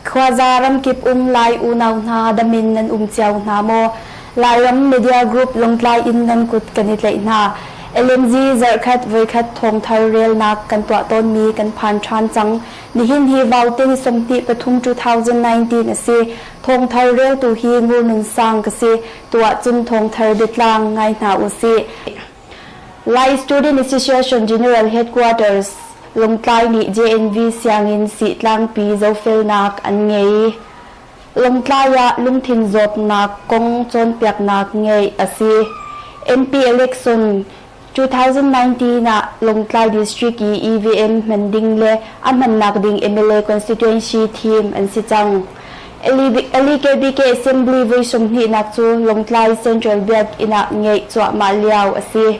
Khuaza ramkip um Lai unau hna damin nan um cio hna maw? Lairam Media Group Lawngtlai in nan kut kan i tlaih hna. LMG zarhkhat voikhat thawngthar relnak kan tuah tawnmi kan phan ṭhan cang. Nihin hi Vaute ni 23 2019 a si. Thawngthar reltu hi Ngur Nun Sang ka si. Tuah cun thawngthar biatlang ngai hna usih. Lai Student Association General Headquarters Lawngtlai nih JNV sianginn Sihtlangpi zohfelnak an ngei. Lawngtlai ah lungthin zawtnak kong cawnpiaknak ngeih a si. MP election 2019 ah Lawngtlai District i EVM hman ding le a hmannak ding MLA constituency thim an si cang. LEKBK Assembly voi sawmhnihnak cu Lawngtlai Central Biakinn ah ngeih cuahmah lio a si.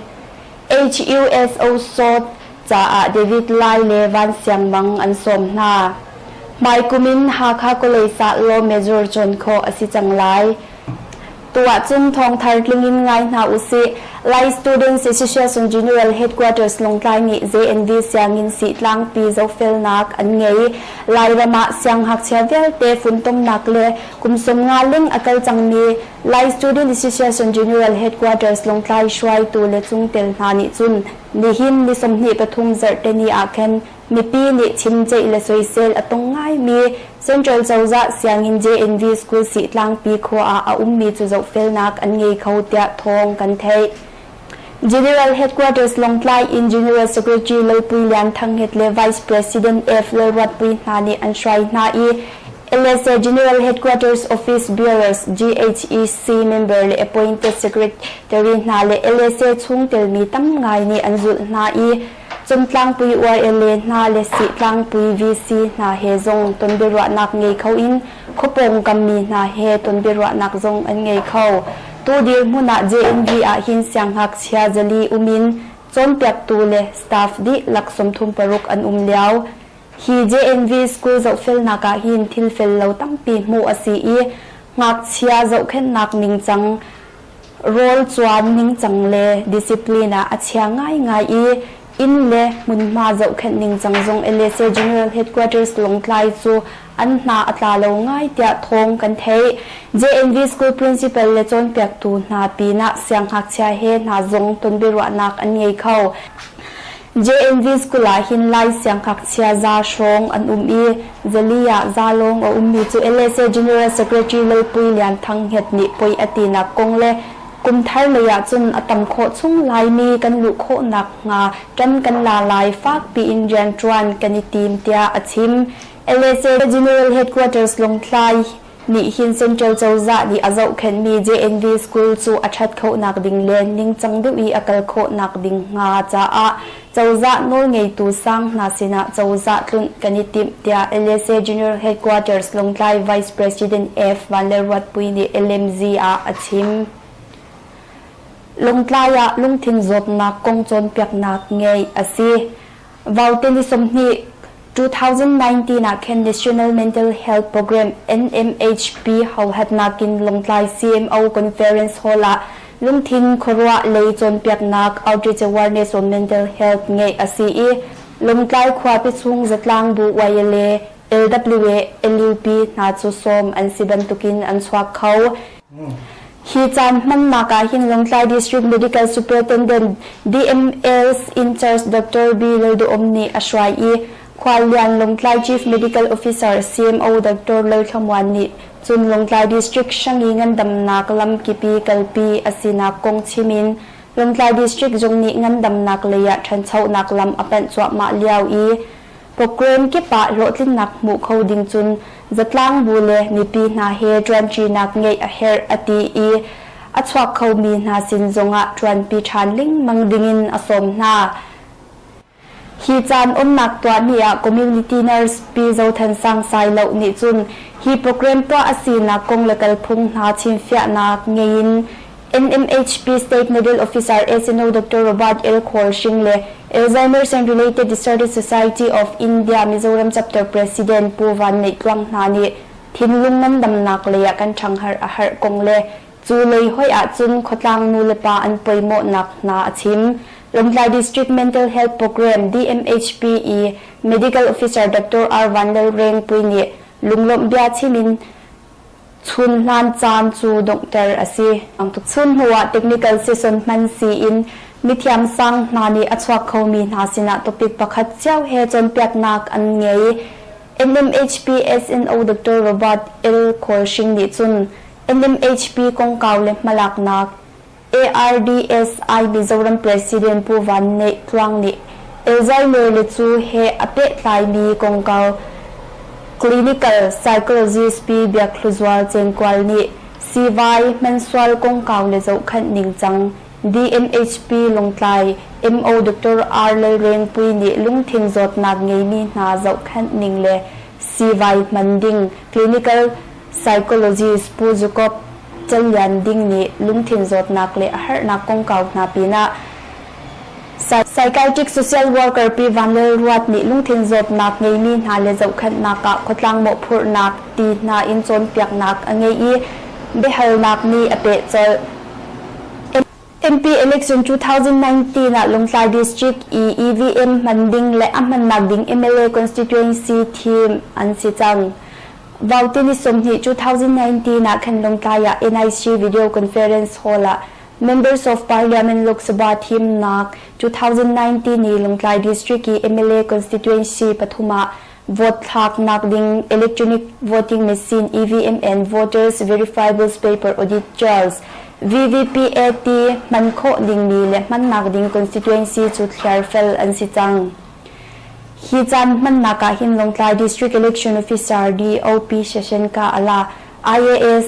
HUSO Sawt caah David Lai le Van Siang Mang an sawm hna. Hmai kum in Hakha College ah law major cawn khawh a si cang lai. Tu ahcun thawngthar tling in ngai hna usih. Lai Students Association General Headquarters Lawngtlai nih JNV sianginn Sihtlangpi zohfelnak an ngei. Lairam ah sianghngakchia vialte funtomnak le kum 50 ling a kal cangmi Lai Student Association General Headquarters Lawngtlai hruaitu le chungtel hna nih cun nihin ni 23 zarhteni ah khan Mipi nih chimceih le soisel a tong ngaimi Central Cozah sianginn JNV School Sihtlangpi khua ah a ummi cu zohfelnak an ngei kho tiah thawng kan theih. General Headquarters Lawngtlai in General Secretary Lalpui Lian Thang Het le Vice President F. Lalruatpui hna nih an hruai hna i LSA General Headquarters Office Bearers GHEC member le appointed secretary hna le LSA chungtelmi tam ngai nih an zulh hna i Cungtlangpui YLA hna le Sihtlangpui VC hna he zong tonbiaruahnak ngei kho in khuapawng kammi hna he tonbiaruahnak zong an ngei kho. Tu dirhmun ah JNV ah hin siangngakchia zali um in cawnpiaktu le staff dihlak 36 an um lio. Hi JNV school zohfelnak ah hin thil fel lo tampi hmuh a si i ngakchia zohkhenhnak ningcang Rawl chuan ningcang le discipline ah a chia ngaingai i inn le hmunhma zohkhenh ningcang zong LSA General Headquarters Lawngtlai cu an hna a tla lo ngai tiah thawng kan theih. JNV School Principal le cawnpiaktu hna pinah siangngakchia he hna zong tonbiaruahnak an ngei kho. JNV School ah hin Lai siangngakchia za hrawng an um i zali ah za lawng a ummi cu LSA General Secretary Lalpui Lian Thang Hnget nih poi a tinak kong le kum thar lei ah cun a tam khawh chung Laimi kan luh khawh nakhnga ṭan kan la lai fakpi in rianṭuan kan i tim tiah a chim. LSA General Headquarters Lawngtlai nih hin Central cozah nih a zohkhenhmi JNV School cu a ṭhat khonak ding le ningcang deuh i a kal khawhnak ding hnga caah cozah nawlngeitu sang hna sinah cozah tlunh kan i timh tiah LSA General Headquarters Lawngtlai Vice President F. Vanlalruatpui nih LMZ ah a chim. Lawngtlai ah lungthin zawtnak kong cawnpiaknak ngeih a si. Vaute ni 20 2019 ah khan National Mental Health Program NMHP hohatnak in Lawngtlai CMO Conference Hall ah lungthin khuaruah lei cawnpiaknak Outreach Awareness on Mental Health ngeih a si i Lawngtlai khuapi chung zatlang bu YLA, LWA, LUP hna cu sawm an si bantukin an chuak kho. Hi caan hmannak ah hin Lawngtlai District Medical Superintendent DMS in charge Dr. B. Lalduhom nih a hruai i Khuallian Lawngtlai Chief Medical Officer CMO Dr. Lalthlamuan nih cun Lawngtlai District Hrangi ngandamnak lamkip i kalpi a sinak kong chim in Lawngtlai District zung nih ngandamnak lei ah ṭhanchonak lam a panh cuahmah lio i Program kip ah hlawhtlinnak hmuh kho ding cun zatlang bu le mipi hna he ṭuanṭinak ngeih a herh a ti i a chuak khomi hna sin zongah ṭuanpi ṭhan lengmang dingin a sawm hna. Hi caan umnak tuahmi ah Community Nurse Pi Zothan Sang Sai Lo nih cun hi program tuah a sinak kong le kalphung hna chimfiahnak ngei in NMHP State Nodal Officer SNO Dr. Robert L. Khawlhring le Alzheimer's and Related Disorders Society of India Mizoram Chapter President Pu Van Neih Tluang hna nih thinlung ngandamnak lei ah kan ṭhangharh a harh kong le cu lei hoih ahcun khuatlang nulepa an poimawhnak hna a chim. Lawngtlai District Mental Health Program DMHP i Medical Officer Dr. R. Van Lal Rengpui nih. lunglawmh bia chim in chunhlan caan cu donghter a si. Chun hnuah technical session hman si in mithiam sang hna nih a chuak khomi hna sinah topic pakhat cio he cawnpiaknak an ngei. NMHP SNO Dr. Robert L. Kawlhring nih cun NMHP kongkau le hmalaknak ARDSI Mizoram President Pu Van Neih Tluang nih Alzheimer le cu he a pehtlaimi kongkau Clinical Psychologist Pi Biak Hlu Zual Cengkual nih siivai hmansual kongkau le zohkhenh ningcang DMHP Lawngtlai MO Dr. R. Lalrengpui nih lungthin zawtnak ngeimi hna zohkhenh ning le siivai hman ding Clinical Psychologist Pu Jacob Calian Ding nih lungthin zawtnak le a harnak kongkau hna pinah Psychiatric social worker Pi Van Lal Ruat nih lungthin zawtnak ngeimi hna le zohkhenhnak ah khuatlang mawhphurhnak ti hna in cawnpiaknak a ngei i biahalnak nih a peh colh. MP election 2019 ah Lungtlai District i EVM hman ding le a hmannak ding MLA constituency thim an si cang. Vauti ni 20 2019 ah khan Lungtlai ah NIC Video Conference Hall ah Members of Parliament Lok Sabha thimnak 2019 i Lungtlai District i MLA constituency pathum ah vote thlaknak ding electronic voting machine EVM and voters verifiable paper audit trails VVPAT hman khawh dingmi le hmannak ding constituency cu thliarfel an si cang. Hi caan hmannak ah hin Lawngtlai District Election Officer DOP Shashanka Ala, IAS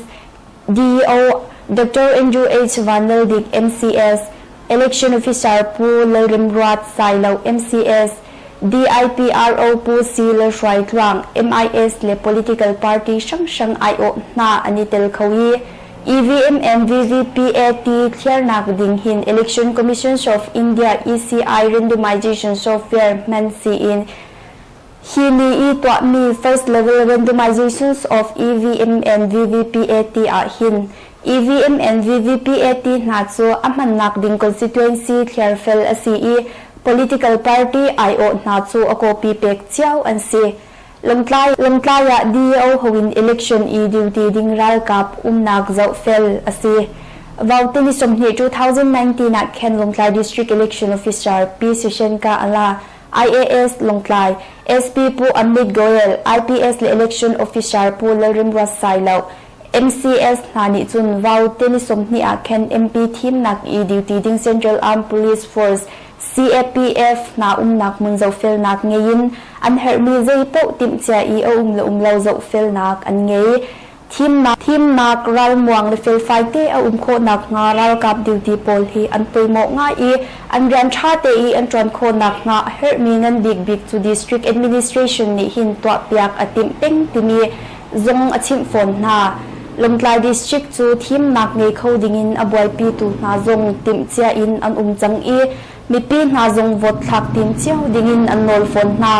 DEO Dr. Andrew H. Van Laldik MCS, Election Officer Pu Lalremruat Sailo MCS, DIPRO Pu C. Lalhruai Tluang MIS le political party hranghrang aiawh hna an i tel kho i EVM and VVPAT thliarnak ding hin Election Commission of India ECI randomization software hman si in hi ni i tuahmi first level randomizations of EVM and VVPAT ah hin EVM and VVPAT hna cu a hmannak ding constituency thliarfel a si i political party aiawh hna cu a copy pek cio an si. Lawngtlai Lawngtlai ah DO ho in election i duty ding ralkap umnak zohfel a si. Vaute ni 20 2019 ah khan Lawngtlai District Election Officer P. Sishenka Ala, IAS Lawngtlai, SP Pu Amit Goel, IPS le Election Officer Pu Lalrimruat Sailo, MCS hna nih cun Vaute ni 20 ah khan MP thimnak i duty ding Central Armed Police Force CAPF hna umnak hmun zohfelnak ngei in an herhmi zeipaoh timhcia i a um le um lo zohfelnak an ngei. Thimnak, thimnak ralmuang le felfai te a um khawh nakhnga ralkap duty pawl hi an poimawh ngai i an rian ṭha te i an ṭuan khawh nakhnga a herhmi ngan bikbik cu district administration nih hin tuahpiak a timh peng timi zong a chimh fawn hna. Lawngtlai District cu thimnak ngei kho dingin a buaipitu hna zong timhcia in an um cang i mipi hna zong vote thlak tim cio dingin an nawl fawn hna.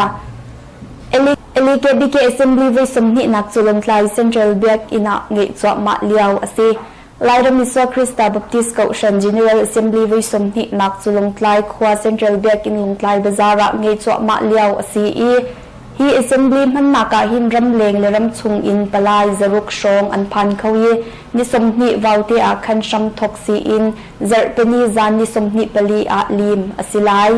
LKBK Assembly voi 20nak cu Lawngtlai Central Biakinn ah ngeih cuahmah lio a si. Lairam Isua Krista Baptist Kohhran General Assembly voi 20nak cu Lawngtlai khua Central Biakinn Lawngtlai Bazaar ah ngeih cuahmah lio a si i Hi assembly hmannak ah hin ramleng le ramchung in palai zaruk hrawng an phan kho i ni 20 vaute ah khan hramthok siin zarhpini zan ni 24 ah lim a si lai.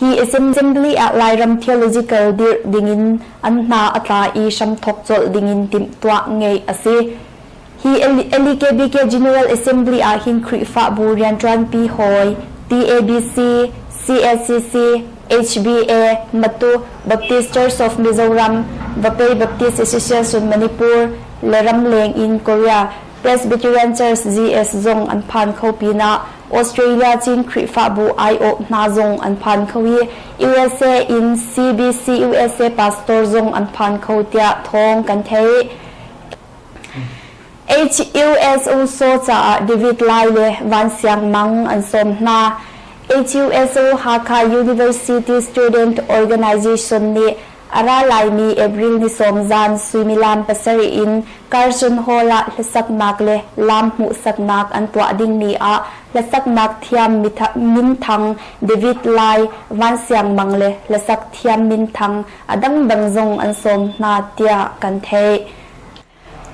Hi assembly ah Lairam Theological dirh dingin an hna a tla i hramthok colh dingin timhtuah ngeih a si. Hi LEKBK General Assembly ah hin Khrihfabu rianṭuanpi hawi TABC, CACC, HBA, Matu, Baptist Church of Mizoram, Vapei Baptist Association Manipur le ramleng in Korea Presbyterian Church GS zong an phan kho pinah Australia Chin Khrihfabu aiawh hna zong an phan kho i USA in CBC USA pastor zong an phan kho tiah thawng kan theih. HUSO Saw caah David Lai le Van Siang Mang an sawm hna. HUSO Hakha University Student Organization nih a ra laimi April ni 10 zan suimilam 7 in Carson Hall ah hlasaknak le lam hmuhsaknak an tuah dingmi ah Hlasaknak thiam minthang David Lai, Van Siang Mang le hlasak thiam minthang a dangdang zong an sawm hna tiah kan theih.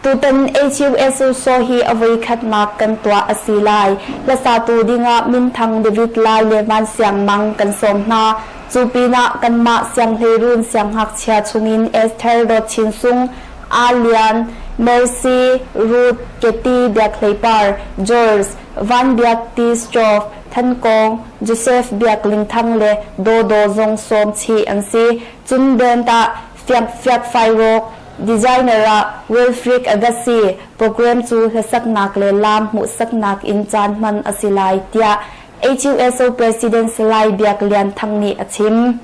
Tutan HUSU hi a voikhatnak kan tuah a si lai. Hlasatu dingah minthang David Lai le Van Siang Mang kan sawm hna. Cu pinah kanmah sianghleirun siangngakchia chungin Esther Dawt Chin Sung, Aa Lian, Mercy, Ruth, Keti Biak Hlei Par, George, Van Biak Ti Stove, Than Kawng, Joseph Biak Ling Thang le Daw Daw zong sawm chih an si. Cun band ah Fiak Fiak Fairawk, Designer ah Wilfried Agassi, program cu hlasaknak le laam hmuhsaknak in caan hman a si lai tiah HUSO President Salai Biak Lian Thang nih a chim.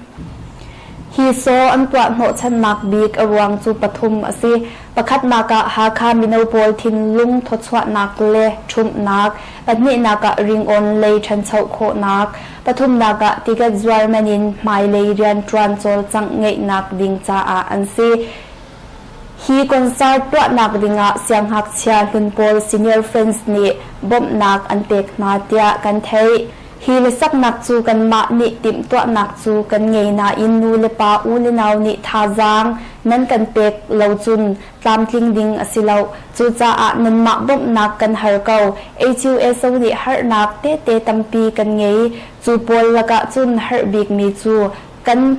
Hi saw an tuah hnawhchannak bik a ruang cu pathum a si. Pakhatnak ah Hakha mino pawl thinlung thawchuahnak le ṭhumhnak, pahnihnak ah ringawn lei ṭhancho khawhnak, pathumnak ah tiket zuar man in hmailei rianṭuan cawlcangh ngeihnak ding caah an si. Hi concert tuahnak dingah siangngakchia hlun pawl senior friends nih bawmhnak an pek hna tiah kan theih. Hi hlasaknak cu kanmah nih timhtuahnak cu kan ngei nain nu le pa u le nau nih thazaang nan kan pek lo cun tlamtling ding a si lo. Cucaah nanmah bawmhnak kan har ko. HUSO nih harnak tete tampi kan ngei. Cu pawl lakah cun harh bikmi cu kan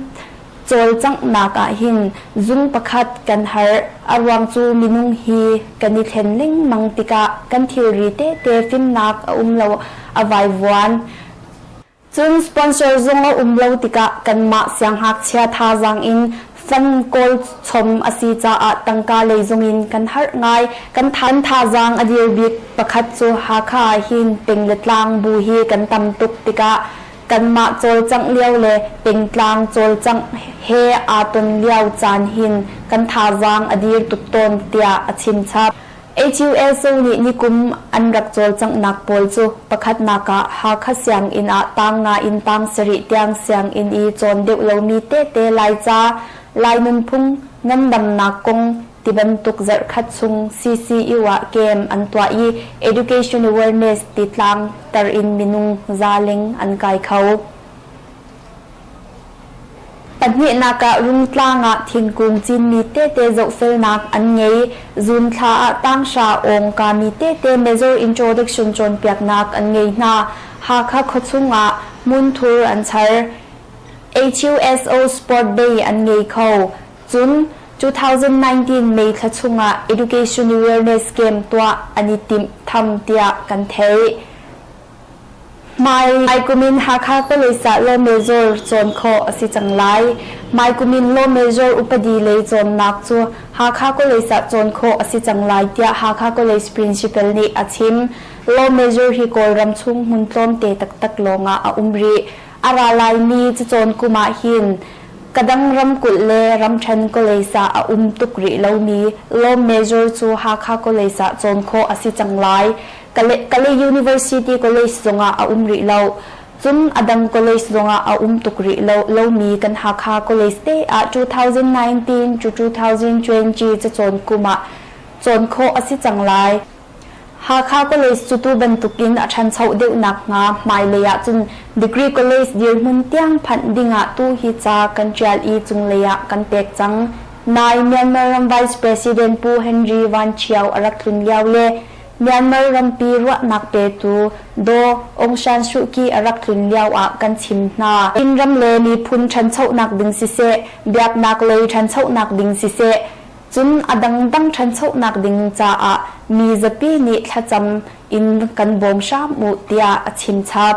cawlcanghnak ah hin zung pakhat kan harh. A ruang cu minung hi kan i thlen lengmang tikah kan thilri tete fimnak a um lo a vaivuan. Cun sponsor zung a um lo tikah kanmah siangngakchia thazaang in fund kawl chom a si caah tangka lei zung in kan harh ngai. Kan thazaang a dir bik pakhat cu Hakha ah hin peng le tlang bu hi kan tam tuk tikah Kanmah cawlcangh lio le pengtlang cawlcangh he aa ton lio caan hin kan thazaang a dir tuk tawn tiah a chimchap. HUSO nih nikum an rak cawlcanghnak pawl cu pakhatnak ah Hakha sianginn ah tang nga in tang sarih tiang sianginn i cawn deuh lomi tete Laica, Lai nunphung, ngandamnak kong tibantuk zarhkhat chung CCU ah camp an tuah i Education Awareness ti tlangter in minung zaleng an kai kho. Pahnihnak ah Rungtlang ah thingkung cinmi tete zohfelnak an ngei. Zun thla ah tanghra awng kami tete major introduction cawnpiaknak an ngei hna. Hakha khuachung ah hmunthur an char. HUSO Sport Day an ngei kho. Cun 2019 May thla chungah Education Awareness Camp tuah an i timh tham tiah kan theih. Hmai kum in Hakha College ah law major cawn khawh a si cang lai. Hmai kum in law major upadi lei cawnnak cu Hakha College ah cawn khawh a si cang lai tiah Hakha College principal nih a chim. Law major hi Kawlram chung hmun tlawmte taktak lawngah a um rih. A ra laimi cacawn kum ah hin Kadang ramkulh le ramṭhen college ah a um tuk rih lomi law major cu Hakha College ah cawn khawh a si cang lai. Kalay University College zongah a um rih lo. Cun a dang college zongah a um tuk rih lo lomi kan Hakha College te ah 2019 to 2020 cacawn kum ah cawn khawh a si cang lai. Hakha College cu tu bantukin a ṭhancho deuh nakhnga hmailei ahcun degree college dirhmun tiang phanh dingah tu hi ca kan ṭial i cunglei ah kan pek cang. Nai Myanmar ram Vice President Pu Henry Van Ṭhio a rak tlun lio le Myanmar rampi ruahnak petu Daw Aung San Suu Kyi a rak tlun lio ah kan chim hna. Chinram le miphun ṭhanchonak ding siseh, biaknak lei ṭhanchonak ding siseh, Cun a dangdang ṭhanchonak ding caah mi zapi nih thlacam in kan bawm hram u tiah a chimchap.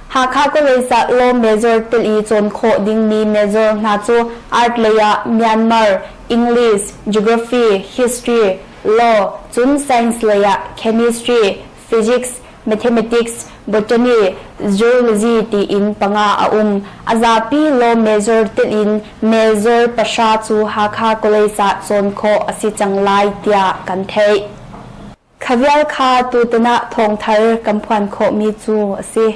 Hakha College ah law major tel i cawn khawh dingmi major hna cu art lei ah Myanmar, English, Geography, History, Law, cun science lei ah Chemistry, Physics, Mathematics, Botany, Zoology tiin panga a um. A zapi law major telh in major pahra cu Hakha College ah cawn khawh a si cang lai tiah kan theih. Kha vial kha tutan ah thawngthar kan phuan khawhmi cu a si.